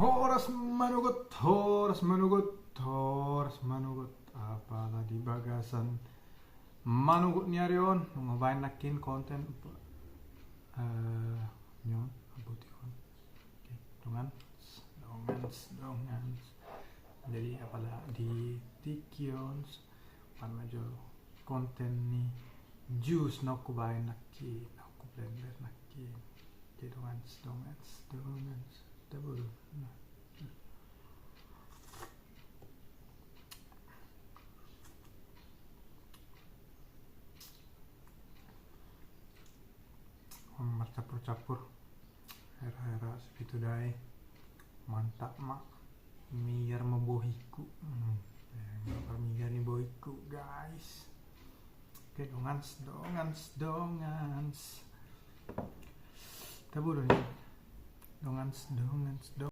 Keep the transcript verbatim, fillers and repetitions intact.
Horas manogot, horas manogot, horas manogot. Apala di bagasan manogot ni ari on, nunga baen nangkin konten. Eh, nyon, abuti on. Oke, dongans, dongans, dongans. Jadi apala di tingki on, pan majo konten ni jus na hubaen nangkin, na hublender nangkin. Oke, dongans, dongans, dongans. Tabu. Marcampur-campur. Hera-hera sapitu dae. Mantap ma. Miar ma bohiku. Hmm. Eh, miar ni bohiku, guys. Oke, dongans, dongans, dongans. Tabu do ni. Dongans, dongans, dongans.